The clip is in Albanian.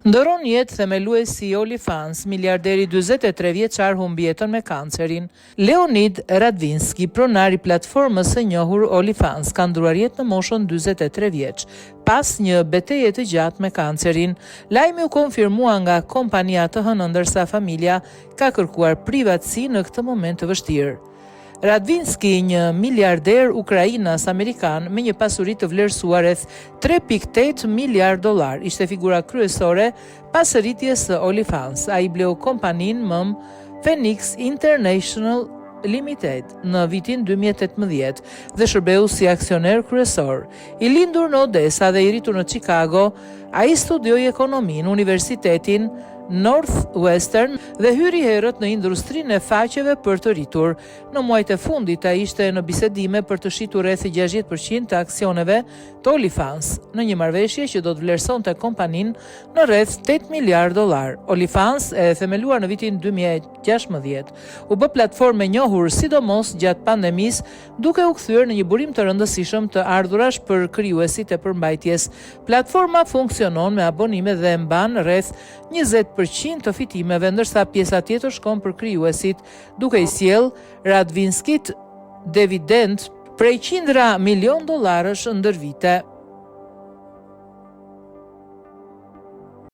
Ndërron jetë themeluesi i OnlyFans, miliarderi 43 vjeçar humbi jetën me kancerin. Leonid Radvinsky, pronar i platformës së njohur OnlyFans, ka ndërruar jetë në moshën 43 vjeç, pas një beteje të gjatë me kancerin. Lajmi u konfirmua nga kompania të hënën, ndërsa familja ka kërkuar privatësi në këtë moment të vështirë. Radvinsky, një miliarder ukrainas-amerikan me një pasuri të vlerësuar rreth 3.8 miliard dollar, ishte figura kryesore pas rritjes së OnlyFans. Ai bleu kompaninë mëmë Phoenix International Limited në vitin 2018 dhe shërbeu si aksioner kryesor. I lindur në Odessa dhe i rritur në Chicago, ai studioi ekonomi në Universitetin Northwestern dhe hyri herët në industrinë e faqeve për të rritur. Në muajt e fundit ai ishte në bisedime për të shitur rreth 60% të aksioneve të OnlyFans, në një marrëveshje që do të vlerësonte kompaninë në rreth 8 miliard dollar. OnlyFans, e themeluar në vitin 2016, u bë platformë e njohur sidomos gjatë pandemisë, duke u kthyer në një burim të rëndësishëm të ardhurash për krijuesit e përmbajtjes. Platforma funksionon me abonime dhe mban rreth 20% të fitimeve, ndërsa pjesa tjetër shkon për krijuesit, duke i sjellë Radvinskit dividend prej qindra milion dollarësh ndër vite.